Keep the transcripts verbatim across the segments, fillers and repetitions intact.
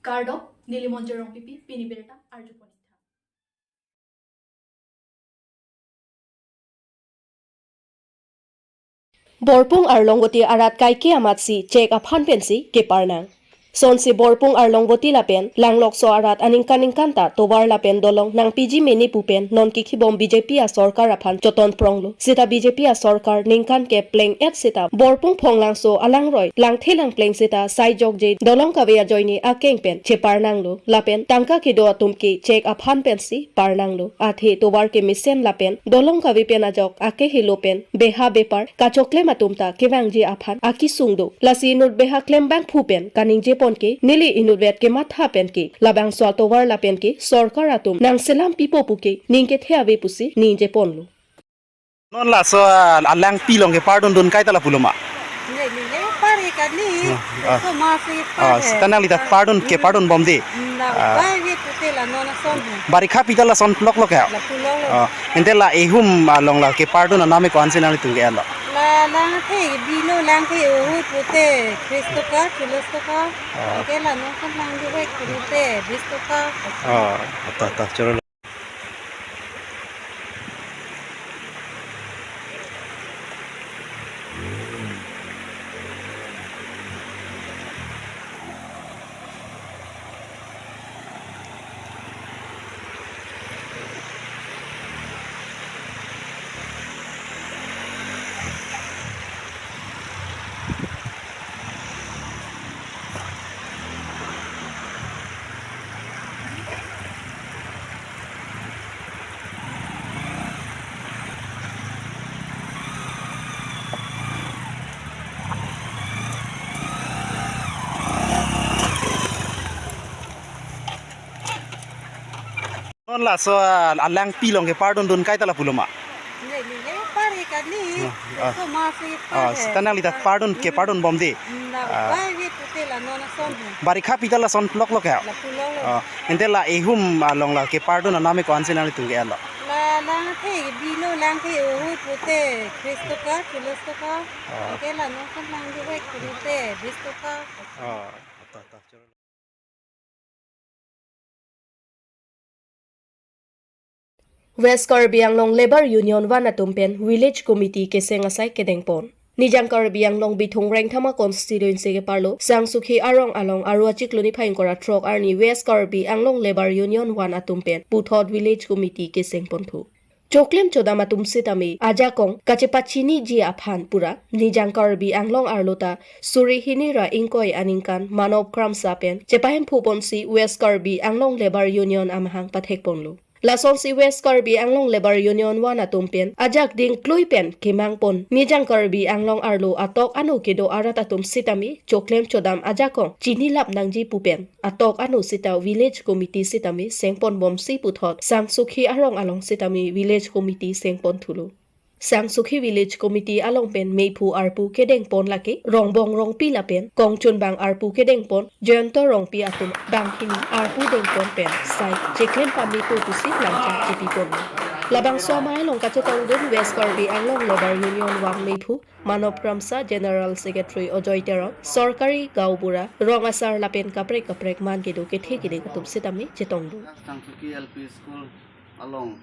Kardom, neli Monjir Rongpipi, pini birta arjupon-ik tha. Borpung Arlongvoti arat kaike amatsi chek aphan pensi keparnang. Sonsi Borpung Arlongvoti lapen Langlokso arat aningkan ningkan ta tovar lapen dolong nangpiji mene pu pen non kikhibom B J P asorkar aphan choton pronglo. Seta B J P asorkar ningkan kep pleng-et seta Borpung Phonglangso alangroi langthe langpleng seta saijokje dolong kave ajoine akeng pen cheparnanglo. Lapen tangka kedo atum ke chek aphan pensi parnanglo. Athe tovar kemesen lapen dolong kave pen ajok akehelo pen beha bepar kachoklem atum ta kevangji aphan akesung do. Lasi inut beha klem bangphu pen kaningjepon ke neli inutvet kematha pen ke labangso atovar lapen ke sorkar atum nangselam pipo pu ke ning kethe ave pusi ningjeponlo. Non laso, ah, alangpi along kepardun dun kaita lapulo ma? Neli le pare kali. Ah, ah. So ma se Ah, pare. Seta nangli ta pardun kepardun bomde. Na Ah. Bai ve pute la non ason he. Barikha pi ta lason loklok ya? Lapulo. Ah, ante la ehum along la kepardun anam ko-ansi nanglitum ke-etlo? La langthe bilo, langthe ahut pute tris toka, cholish toka. Ah. Ke la non kan lang di hek pute bis toka. Ah, ta, ta, choro. Non laso, ah, alangpi along kepardun dun kaita lapulo ma? Neli le pare kali. Ah, ah. So ma se Ah, pare. Seta nangli ta pardun kepardun bomde. Na Ah. Bai ve pute la non ason he. Barikha pi ta lason loklok ya? Lapulo. Ah, ante la ehum along la kepardun anam ko-ansi nanglitum ke-etlo? La langthe bilo, langthe ahut pute tris toka, cholish toka. Ah. Ke la non kan lang di hek pute bis toka. Ah, ta, ta, choro. West Karbi Anglong Labour Union one atum pen Village Committee keseng asai kedengpon. Nijang Karbi Anglong Bithung Rengthama constituency keparlo Sangsukhi arong along Aru achiklo niphai ingkoi ra throk arni West Karbi Anglong Labour Union one atum pen puthot Village Committee kesengponthu. Choklem chodam atum sitame ajakong kachepachiniji aphan pura Nijang Karbi Anglong arlo ta suri hini ra ingkoi aningkan Manob Kramsa pen chepahemphuponsi West Karbi Anglong Labour Union amahang pathekponlo. Lasonsi West Karbi Anglong Labour Union one atum pen ajak dingklui pen kemangpon Nijang Karbi Anglong arlo atok ano kedo arat atum sitame choklem chodam ajakong chinilap nangji pu pen atok ano seta Village Committee sitame sengponbomsi puthot Sangsukhi arong along sitame Village Committee sengponthulo. Sangsukhi Village Committee along pen meiphu arpu kedengpon lake Rongbong Rongpi lapen kongchunbang arpu kedengpon Jayanta Rongpi atum banghini arpu dengpon pen sai cheklem pame to pusi lamchak chepipon. Labangso amei along kachetongdun West Karbi Anglong Labour Union one meiphu Manob Kramsa, General Secretary Ajoy Terang, sorkari gaonbura, rong asar lapen kaprek kaprek man kedo kethe keding atum sitame chetongdun. Sangsukhi L P School along,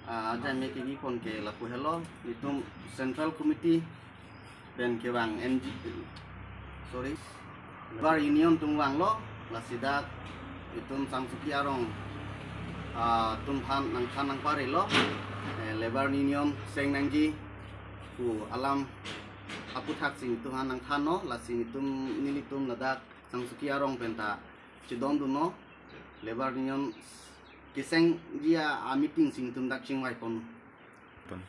ah, ajai me kebipon ke lapu helo, itum Central Committee pen kevang N G, sorry, Labour Union atum vanglo, lasi dak itum Sangsukhi arong, ah, atum aphan nangthan nangparelo, eh, Labour Union seng nangji pu alam aputhaksi itum aphan nangthanlo, lasi itum nelitum ladak Sangsukhi arong penta chedondunlo, Labour Union kesengji a, a-meeting si itum dak chingvaipon. Pon.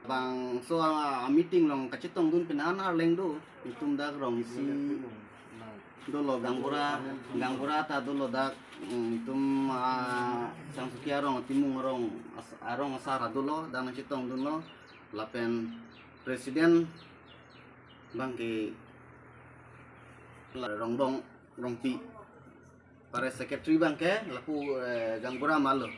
Bangso a, a-meeting along kachetongdun pen an arleng do, itum dak rong isi dolo gaonbura, gaonbura ta dolo dak, mm, itum, ah, Sangsukhi arong, Timung arong, as-, arong asar dolo, dak nangchetongdunlo, lapen president abangke Rongbong Rongpi. Pare secretary abangke lapu, eh, gaonbura malo.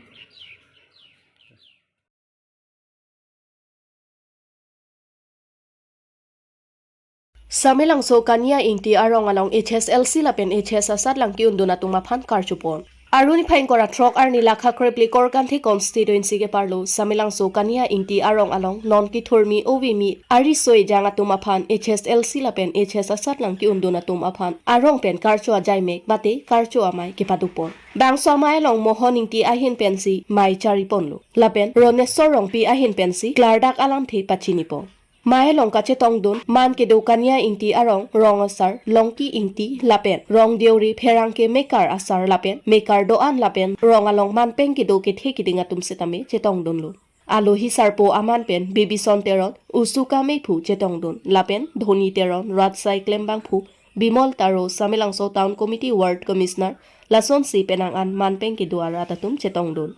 Samelangso Kania Ingti arong along H S L C lapen H S asatlang ke-undun atum aphan karchupon. Aru niphai ingkoi ra throk arni Lakha krepli Korkanthi constituency keparlo Samelangso Kania Ingti arong along non kethurmi ovimi ariso ejang atum aphan H S L C lapen H S asatlang ke-undun atum aphan arong pen karcho ajaimek mate karcho amei kepadupon. Bangso amei along Mohon Ingti ahin pensi mei chariponlo. Lapen Ronesor Rongpi ahin pensi klardak alamthe pachinipon. Mei along kachetongdun man kedo Kania Ingti arong, rong asar Longki Ingti lapen rong deori pherangke mekar asar lapen mekar do-an lapen rong along manpeng kedo kethe keding atum setame chetongdunlo. Alohi sarpo aman pen Bibison Teron, Usuka Meiphu chetongdun lapen Dhoni Teron, Ratsai Klembangphu, Bimol Taro, Samelangso Town Committee Ward Commissioner, lasonsi penang an manpeng kedo arat atum chetongdun.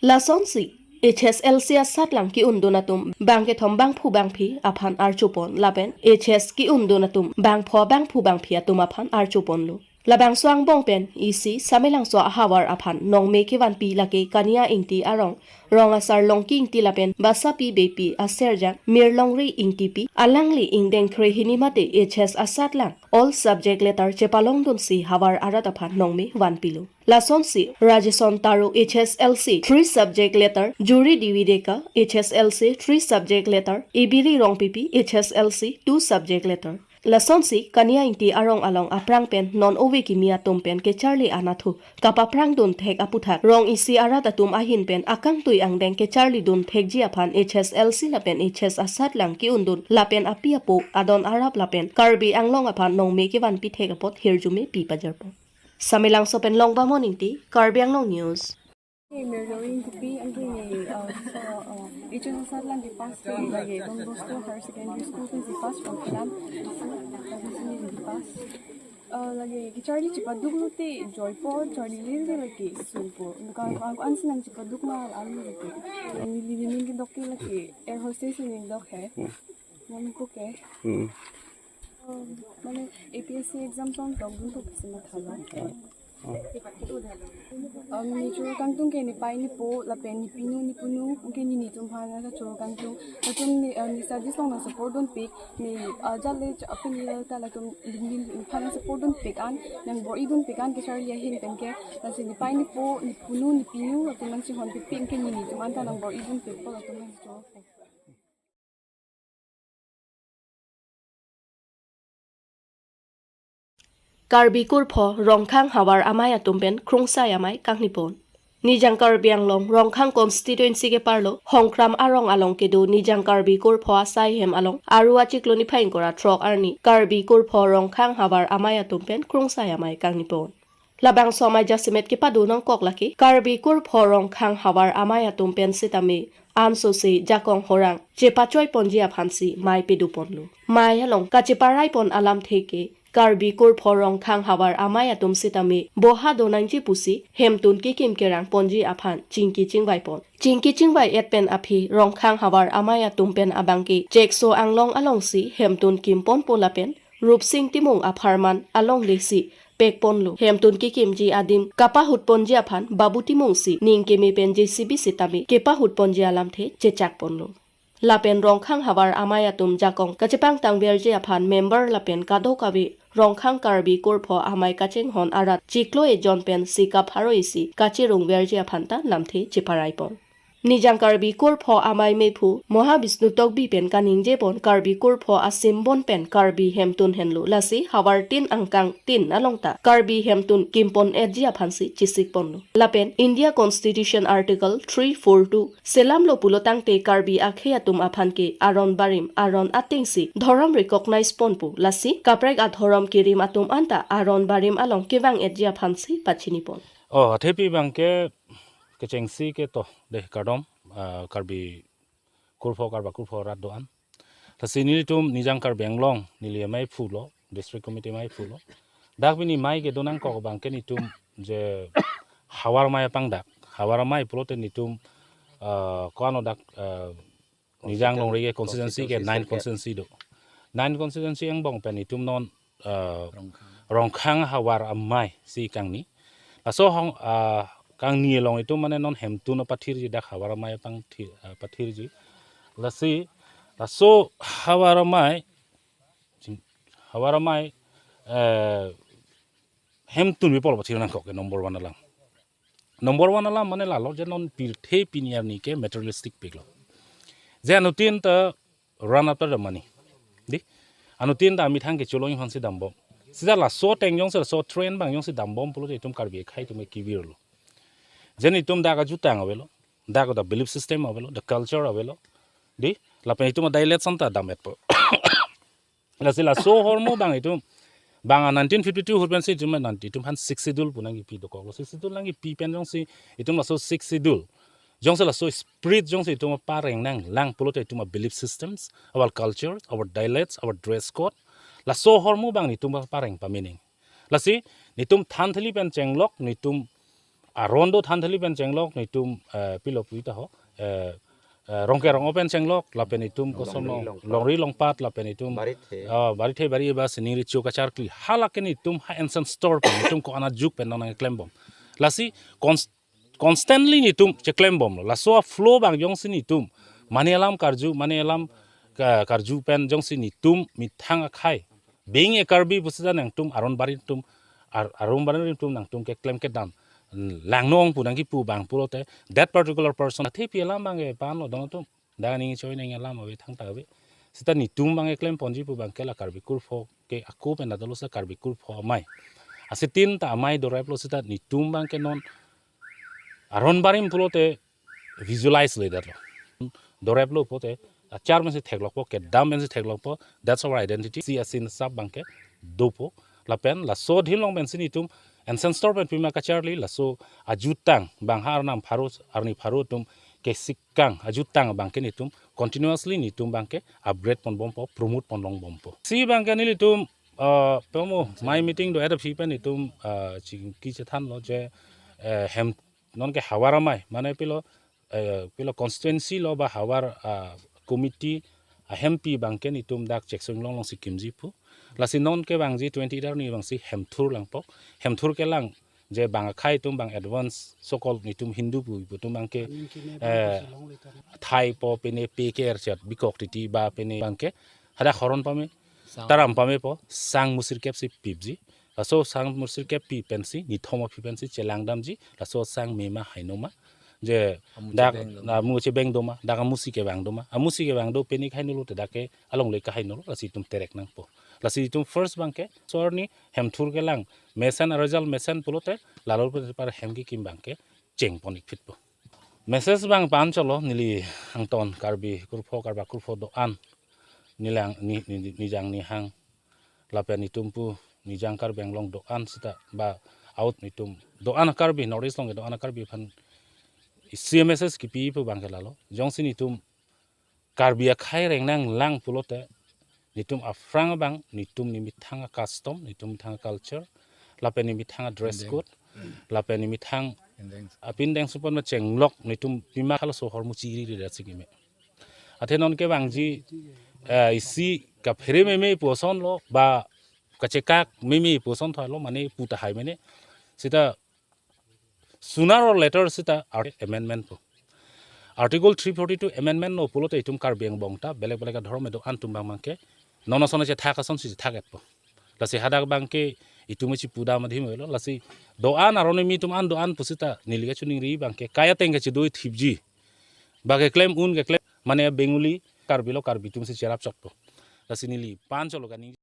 Lasonsi H S L C asatlang ke-undun atum bangkethom bangphu bangphi aphan archupon lapen H S ke-undun atum bangpho bangphu bangphi atum aphan archuponlo. Labangso angbong pen isi Samelangso ahavar aphan nongme kevanpi lake Kania Ingti arong, rong asar Longki Ingti lapen Basapi Beypi aserjang Mirlongri Ingtipi, alangli ingdeng krehini mate H S asatlang all subject letter chepalongdunsi havar arat aphan nongme vanpilo. Lasonsi Rajeson Taro H S L C three subject letter, Juri Devi Deka H S L C three subject letter, Ibiri Rongpipi H S L C two subject letter. Lasonsi Kania Ingti arong along aphrang pen non ove kimi atum pen kecharli anatthu kapaprangdun thek aputhak rong isi arat atum ahin pen akangtui angdeng kecharlidun thekji aphan H S L C lapen H S asatlang ke-undun lapen api apo adon arap lapen Karbi Anglong aphan nongme kevanpi thek apot hirjume pi pajarpon. Samelangso pen Longbamon Ingti, Karbi Anglong News. Mirlongri Ingtipi, anke, uh, so, uh, H S asatlang ke pass ke lake Don Bosco Higher Secondary School pensi pass from Kilam. Lake kecharli chepaduk lote joipo, charli lirve lake sunpo. Nukang ko-an ko-an sinang chepaduk ma alu lote. Neli ning kedok ke lake air hostess ning dok he. Mane ko ke. Hmm. Um, mane A P S C exam tong tong dun thok si matha lo. Um, ne choro kangtung ke nepei nepo lapen nepinu nepunu, anke nini atum aphan nangchoro kangtung. Latum ne, uh, ne studies along nang support dunpik, ne, uh, jale cha apini ta latum lingling aphan nang support dunpik an, nang bor-idunpik an kecharli ahin pen ke, lasi nepei nepo, nepunu nepinu, latum nangchehonpikpik, anke nini atum anta nang bor-idunpikpo, latum nangchoro. Karbi kurpho Rongkhang havar amei atum pen krungsai amei kangnipon. Nijang Karbi Anglong Rongkhang constituency keparlo Hongkram arong along kedo Nijang Karbi kurpho asai hem along Aru achiklo niphai ingkoi ra throk arni Karbi kurpho Rongkhang havar amei atum pen krungsai amei kangnipon. Labangso amei jasemet kepado nangkok lake Karbi kurpho Rongkhang havar amei atum pen setame ansose jakong horang chepachoiponji aphansi mei pedoponlo. Mei along kacheparaipon alamthe ke Karbi kurpho Rongkhang havar amei atum setame boha donangji pusi hemtun kekim kerangponji aphan chingki chingvaipon. Chingki chingvai-et pen aphi Rongkhang havar amei atum pen abangke Chekso Anglong alongsi hemtun kimponpo lapen Rupsing Timung apharman alonglesi pekponlo. Hemtun kekimji adim kapahutponji aphan Babu Timungsi ning keme pen J C B setame kepahutponji alamthe chechakponlo. Lapen Rongkhang havar amei atum jakong kachepangtangverji aphan member lapen kadokave Rongkhang Karbi kurpho amei kachinghon arat chiklo ejon pensi kapharo isi kachirungverji aphan ta lamthe cheparaipon. Nijang Karbi kurpho amei mephu Moha Bisnu Tokbi pen kaningjepon Karbi kurpho asimbon pen Karbi hemtun henlo, lasi havar tin angkang tin along ta Karbi hemtun kimpon-etji aphansi chesikponlo. Lapen India Constitution Article three four two selamlo pulo tangte Karbi akhei atum aphan ke aron barim aron atengsi dhorom recognize ponpo, lasi kaprek adhorom kerim atum anta aron barim along kevang-etji aphansi pachinipon. Oh, athepi abangke kechengsi ke to dei kardom, ah, Karbi kurpho, Karbi kurpho rat do-an. Lasi nelitum Nijang Karbi Anglong, neli amei phulo, District Committee amei phulo. Dak pini mei kedo nangkok abangke nelitum je havar amei apangdak. Havar amei pulote nelitum, ah, ko-an odak, ah, Nijang Longri ke constituency ke nine constituency do. Nine constituency angbong pen nelitum non, ah, Rongkhang havar amei si kangni. Laso hong, ah, kangni along itum mane non hemtun apathirji, dak havar amei apangthir, ah, pathirji. Lasi, laso havar amei, ching-, Havar amei, eh, hemtun bipol pathir nangkok ke number one alam. Number one alam mane lalo je non pirthe pini arni ke materialistic piklo. Je anuttin ta run after the money. Di? Anuttin ta amethang kecholong aphansi dambom. Sita laso ateng jongsi laso trend abang jongsi dambom pulote itum Karbi akhei atum ke kevirlo. Je itum dak ajutang avelo, dak the belief system avelo, the culture avelo. Di? Lapen itum a-dialect anta dam-etpo. Lasi laso ahormu abang itum, bang nineteen fifty-two ahut pensi itum nanti itum aphan Sixth Schedule pu nangkipi dokoklo. Sixth Schedule nangkipi pen jongsi itum laso Sixth Schedule, jongsi laso spirit jongsi itum apareng nanglang pulote itum a-belief systems, our culture, our dialects, our dress code, laso ahormu abang itum apareng pame nang. Lasi itum thanthili pen chenglok, itum aron do thanthili pen chenglok, itum, eh, pilo pu ta ho, eh, eh, Rongke Rong-o pen chenglok, lapen itum koson Longri long, Longpat. Longri Longpat, lapen itum, Barithe. Ah, Barithe Bari Eba Sining Recho Kacharkli, hala ke itum ha ancient store pen itum ko-an ajuk pen nangklembom. Lasi cons-, constantly itum cheklembomlo. Laso a-flow abang jongsi itum mane alam karju, mane alam ka-, karju pen jongsi itum methang akhei, being a Karbi pusita nangtum aron barim atum, ar-, aron barim atum nangtum keklem kedam langno ong pu nangkipu abang pulote, that particular person athe pi alam abang ke panlo dong atum. Dak ning choi nang alam ave thangta ave. Sita itum abang keklem ponji pu abang ke la Karbi kurpho ke ako pen adolo sa Karbi kurpho amei. Asitin ta amei doreplo sita itum abang ke non aron barim pulote visualize le detlo. Doreplo pulote achar pensi theklokpo, kedam pensi theklokpo, that's our identity. Si asin sap abang ke dopo. Lapen laso adim along pensi itum ancient store pen pima kacharli, laso ajutang abang ha arnam pharo, arni pharo atum kesikang ajutang abang ke itum continuously itum abang ke upgrade ponbompo, promote ponlongbompo. Si abang ke nelitum, uh, pemo amei meeting do-et aphi pen itum, uh, chingki chethanlo je, eh, hem non ke havar amei, mane pilo, eh, pilo constituency lo ba havar, ah, committee ahempi abang ke itum dak Chekso Inglong alongsi kimji pu. Lasi non kevangji twenty-eight arni abangsi hemthur langpo. Hemthur kelang je bang akhei atum bang advance so-called itum Hindu pu, pu atum abang ke, eh, thai po pene pe ke erchet bikok titi ba pene abang ke hadak horon pame, sang, taram pamepo, sang musirkep si pipji. Laso sang musirkep pi pensi, nithom aphi pensi chelang damji, laso sang mema haino ma. Je amu dak chebeng doma, amu chebeng doma, dak amusi kevang doma, amusi kevang do pene kahainolo te dak ke alongle kahainolo, lasi itum terek nangpo. Lasi itum first abang ke, so arni hemthur kelang, mesen a-result mesen pulote, lalo par hem kekim abang ke chengpon-ik phitpo. Message abang pan cholo neli angton Karbi kurpho, Karbi kurpho do-an, nilang ni, ni, nijang nihang, lapen itum pu nijang Karbi Anglong do-an sita ba out itum do-an Karbi, North East along do-an Karbi aphan isi message kipi pu abang ke lalo. Jongsi itum Karbi akhei reng nanglang pulote, itum aphrang abang, itum nemethang a-custom, itum methang a-culture, lapen nemethang a-dress code, lapen nemethang apindeng supan ma chenglok, itum pima halaso ahormu chiri ri dat si keme. Athe non kevangji, eh, isi kaphere meme pu asonlo, ba kachekak meme pu ason thalo, mane pu tahai mene. Sita sooner or later sita art-, amendment po. Article three forty-two amendment lo pulote itum Karbi angbong ta belek belek adhorom do-an atum abang abang ke non ason chethak asonsi chethak-etpo. Lasi hadak abang ke itum chipu dam adim avelo. Lasi do-an aron kimi atum an do-an pusita neli kachiningri abang ke kai ateng kachidoi thipji. Ba keklem un keklem mane Bengali Karbi lo, Karbi atumsi cherap chotpo. Lasi neli pan cholo kaning